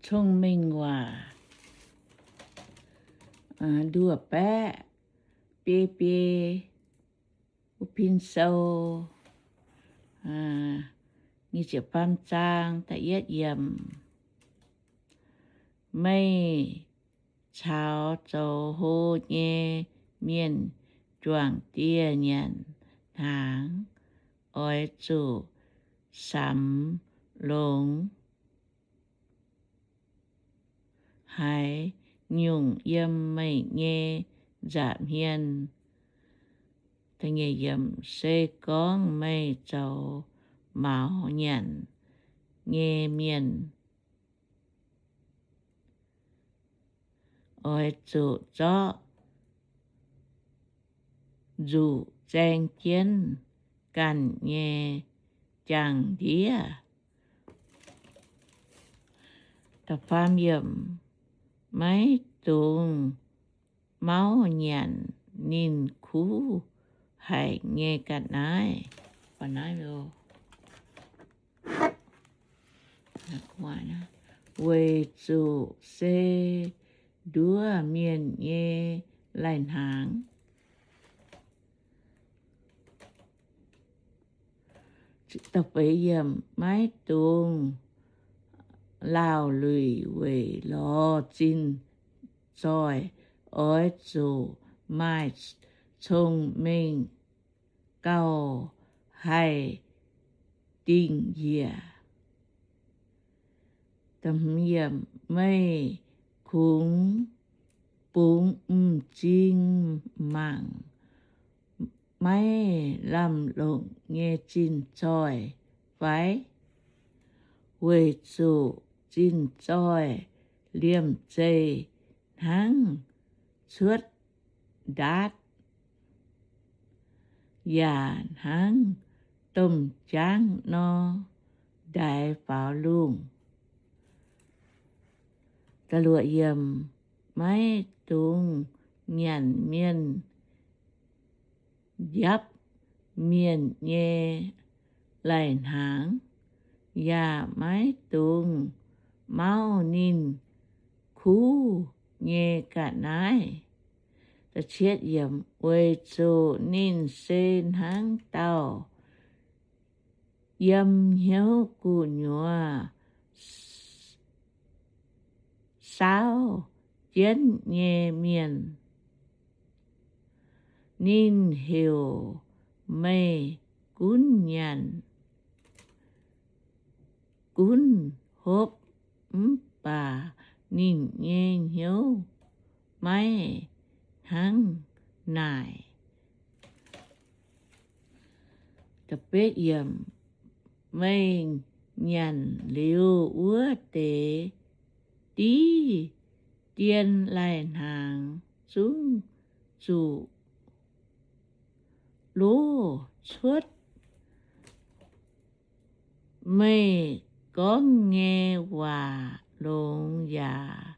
Cong-Mengh Waac, nduov baeqv biei biei, wuov pin sou, nyic ziepc faam zaang da'yietv yiemc. Meih caux zoux hlo nyei mienh juangc dieh nyanc hnaangx, oix zuqc samx longx haaix nyungc yiem meih nyei nza'hmien. Se gorngv meih zoux maux nyanc nyei mienh, oix zuqc zorqv nzuqc zaeng jienv ganh nyei jangx-ndiev. Maiv dungx mauv nyanc ninh kuv haic nyei ga'naaiv. Weic zuqc se nduov mienh nyei lai-hnaangx. Maiv dungx laauh luic weic lorz zinh zoih. Oix zuqc maaih cong-mengh gauh haih dingh njiec. Meih kungx bungx m'zing mangc maiv lamh longc nyei zinh zoih fai? Weic zuqc zinh zoih liemh zeih hnangv cuotv ndaatv, yaac hnangv domh jaangv nor ndaix faaux lungh. Maiv dungx nyanc mienh njapv mienh nyei lai-hnaangx, yaac maiv dungx mauv ninh kuv nyei ga'naaiv, weic zuqc ninh se hnangv dauh yiem hnyouv gu'nyuoz saauv jienv nyei mienh. Ninh heuc meih gunv nyanc, gunv hopv, mv baac ninh nyei hnyouv maiv hnangv naaic. Meih nyanc liuz wuov deix div dien lai-hnaangx zungv zuqc loz cuotv. Meih gorngv nyei waac longx yaac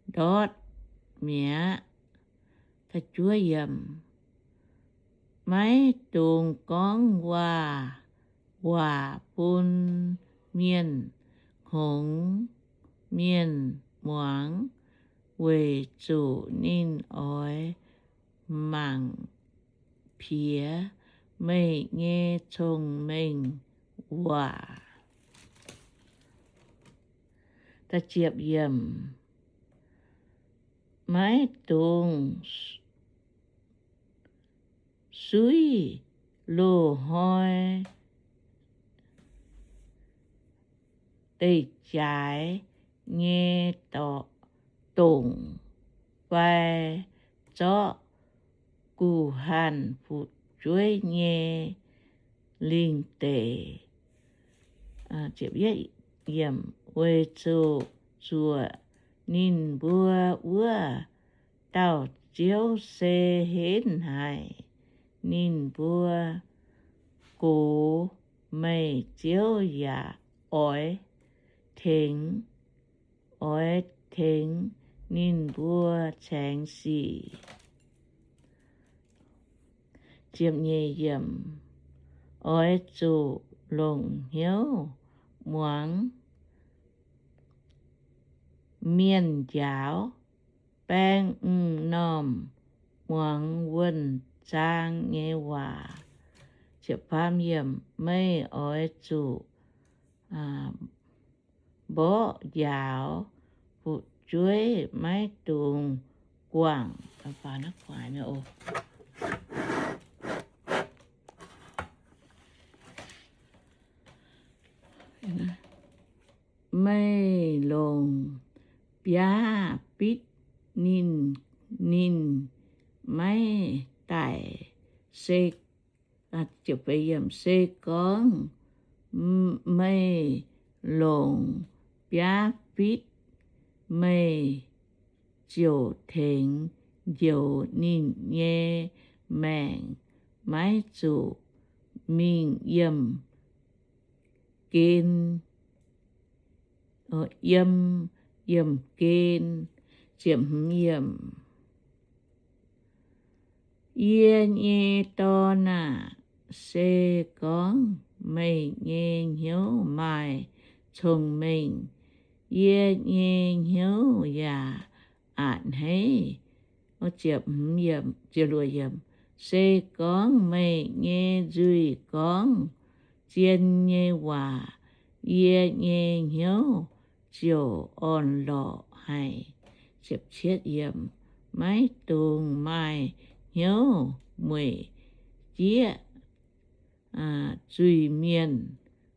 ndortv mi'aqv. Maiv dungx gorngv waac, waac bun mienh hngongx, mienh muangx, weic zuqc ninh oix mangc piex meih nyei cong-mengh waac. Maiv dungx suiv loz-hnoi deic-jaaix nyei dongc fai zorqv guh hanh fu'jueiv nyei lingh deic. Weic zuqc zuoqc ninh mbuo wuov dauh Ziouv se henv haic. Ninh mbuo gox meih Ziouv yaac oix tengx, oix tengx ninh mbuo caengx sic. Oix zuqc longc hnyouv muangx mienh njaaux baeng m'normh muangx wuonh zaang nyei waac. Meih oix zuqc mborqv njaaux fu'jueiv, maiv dungx guangc. Meih longc biaav bitv ninh, ninh maiv daic. Se se gorngv meih longc biaav bitv, meih ziouc tengx njoux ninh nyei maengc, maiv zuqc mingh yiemh gen, yiem, yiemh gen. Yie nyei dorn aah! Se gorngv meih nyei hnyouv maaih cong-mengh, yie nyei hnyouv yaac a'hneiv. Se gorngv meih nyei nzuih gorngv zien nyei waac, yie nyei hnyouv ziouc orn-lorqc haic. Maiv dungx maaih hnyouv mueic jieqv zuiz mienh,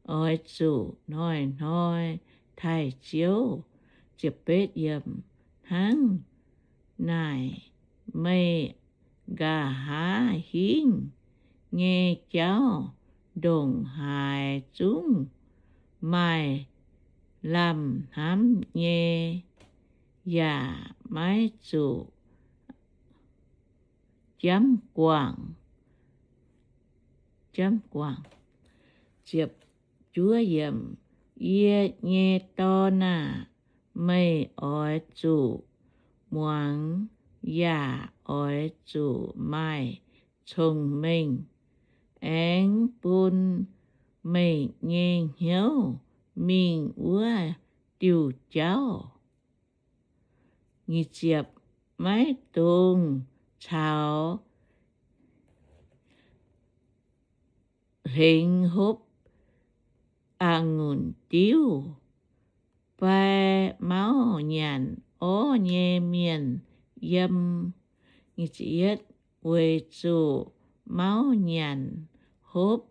oix zuqc hnoi-hnoi taaih Ziouv. Hnangv naaic, meih nqa'haav hingv nyei jauv ndongc haaix zungv maaih lamh hnamv nyei, yaac maiv zuqc jamv guangc. Yie nyei dorn aah! Meih oix zuqc muangx yaac oix zuqc maaih cong-mengh. Aengx bun meih nyei hnyouv mingh wuov diuh jauv. Maiv dungx caux hlengx hopv a'ngunc diuv fai mauv nyanc orv nyei mienh yiem. Weic zuqc mauv nyanc hopv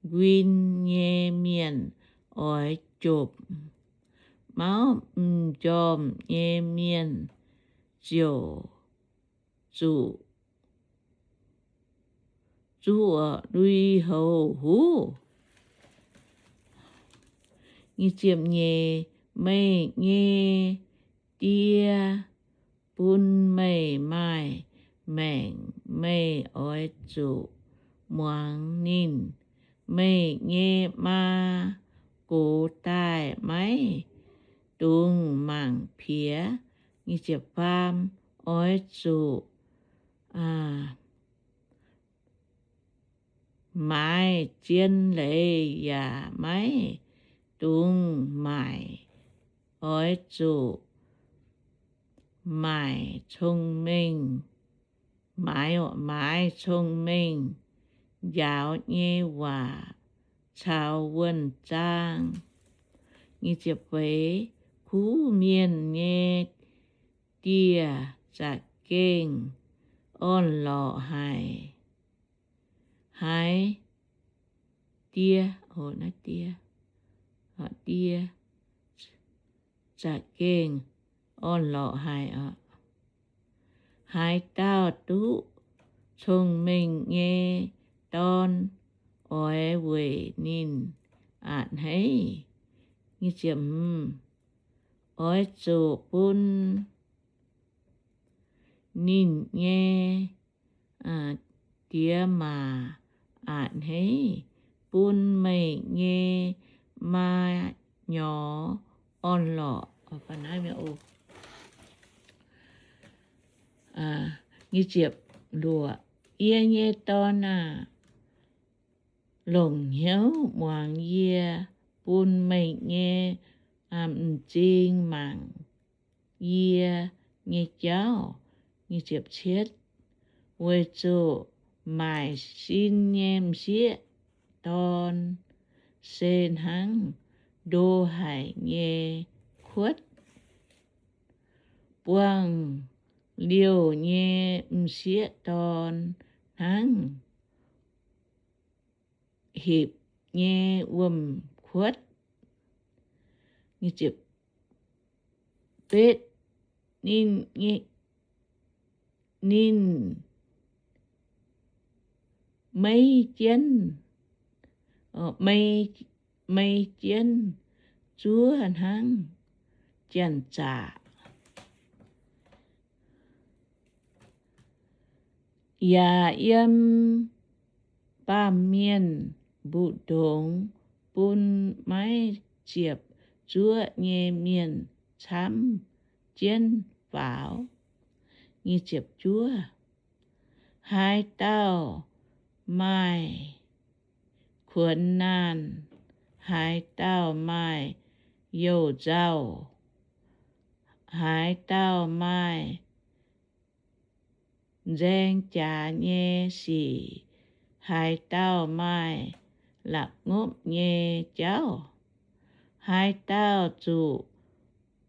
nquin nyei mienh oix jomc, mauv m'njormh nyei mienh ziouc zuqc zuoqc lui-houx huv. Meih nyei Die bun meih maaih maengc, meih oix zuqc muangx ninh. Meih nyei maa gox daaih maiv dungx mangc piex. Oix zuqc maaiz zien leiz yaac maiv dungx maaic. Oix zuqc maaic cong-mengh, maaiz cong-mengh njaaux nyei waac caux wuonh zaang. Kuv mienh nyei dieh za'gengh orn-lorqc haic. Haaix die, die za'gengh orn-lorqc haic oc. Haaix dauh duqv cong-mengh nyei dorn oix weic ninh a'hneiv. Oix zuqc bun ninh nyei diex maac a'hneiv, bun meih nyei maa nyorx orn-lorqc. Yie nyei dorn aah! Longc hnyouv muangx yie bun meih nyei m'zing mangc. yie nyei jauv. Weic zuqc maaic sin nyei m'sieqv dorn se hnangv ndo haic nyei kuotv, buangh liouh nyei m'sieqv dorn hnangv hipc nyei wuom-kuotv. Betv, ninh, ninh meiv jienv, meiv jienv zuov hnangv janx-zaqc, yaac yiem baamh mienh mbu'ndongx bun maiv ziepc zuoqv nyei mienh camv jienv faaux. Haaix dauh maaih kuonx naanh, haaix dauh maaih youh nzauh, haaix dauh maaih nzaeng jaax nyei sic, haaix dauh maaih la'ngopv nyei jauv, haaix dauh zuqc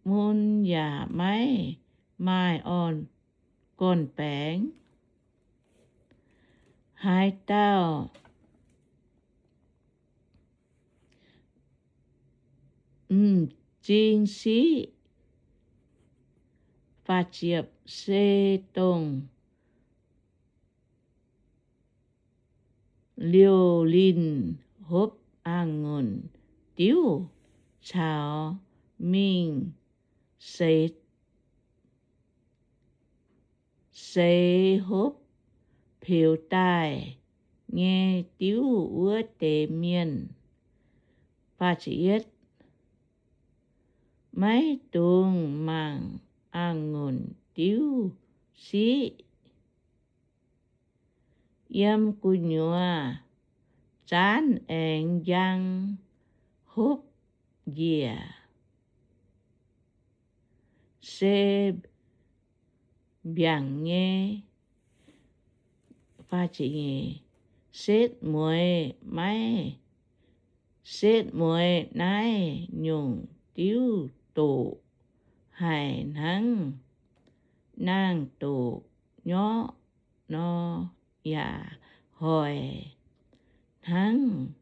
mun yaac maiv maaih orn gorn-baengx, haaix dauh m'zing siqv, se dongh liouh linh hopv a'ngunc diuv caux mingh seix, seix hopv peux daaih nyei diuv wuov deix mienh. Maiv dungx mangc a'ngunc diuv siqv yiem gu'nyuoz zaanv aengx njang hopv njiec, se mbiaangc nyei. Setv mueiz maiv, setv mueiz naaiv nyungc diuv doqc haic hnangv naang-doqc nyorqv nor, yaac hoic hnangv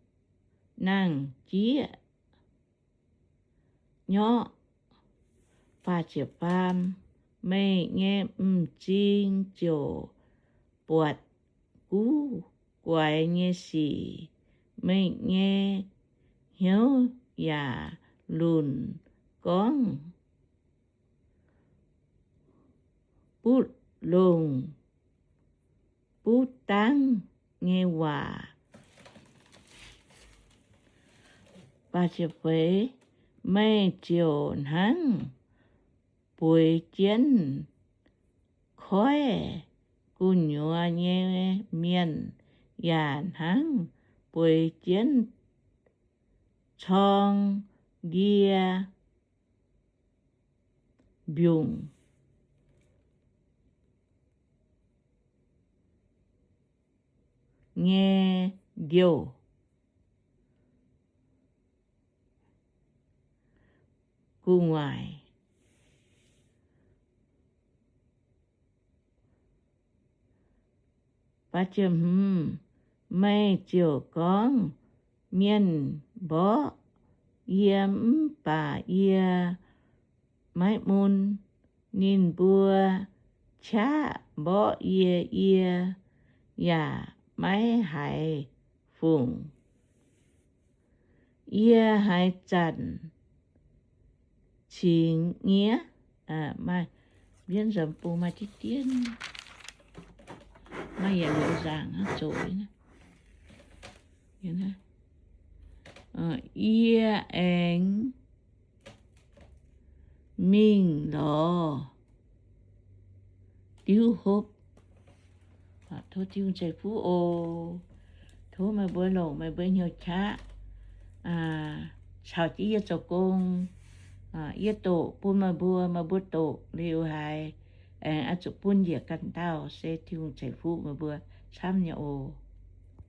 naang-jieqv nyorqv. Meih nyei m'zing ziouc buatc guv guaix nyei sic, meih nyei hnyouv yaac lunc gorngv butv longc butv dangv nyei waac. Meih ziouc hnangv bueix jienv koiv gu'nyuoz nyei mienh, yaac hnangv bueix jienv corng ndie mbiungc nyei ndiouh gu'nguaaic. Meih ziouc gorngv, Mienh mborqv yie mv baac yie maiv mun. Ninh mbuo qaqv mborqv yie, yie yaac maiv haiz fungc. Yie haaix zanc cingx nyiev? Maaih mbienv nzamc bung maaih diqv dien, maaih yietc liuz nzaangc zoux. Yie aengx mingh lorz diuv hopv. Tov Tin-Hungh ceix fuqv oc. Tov meih mbuo longc meih mbuo hnyouv qaqv caux jienv yie zoux gong. Yie doqc bun meih mbuo, meih mbuo doqc liuz haiz aengx oix zuqc bun njiec ganh dauh, se Tin-Hungh ceix fuqv meih mbuo camv nyei oc.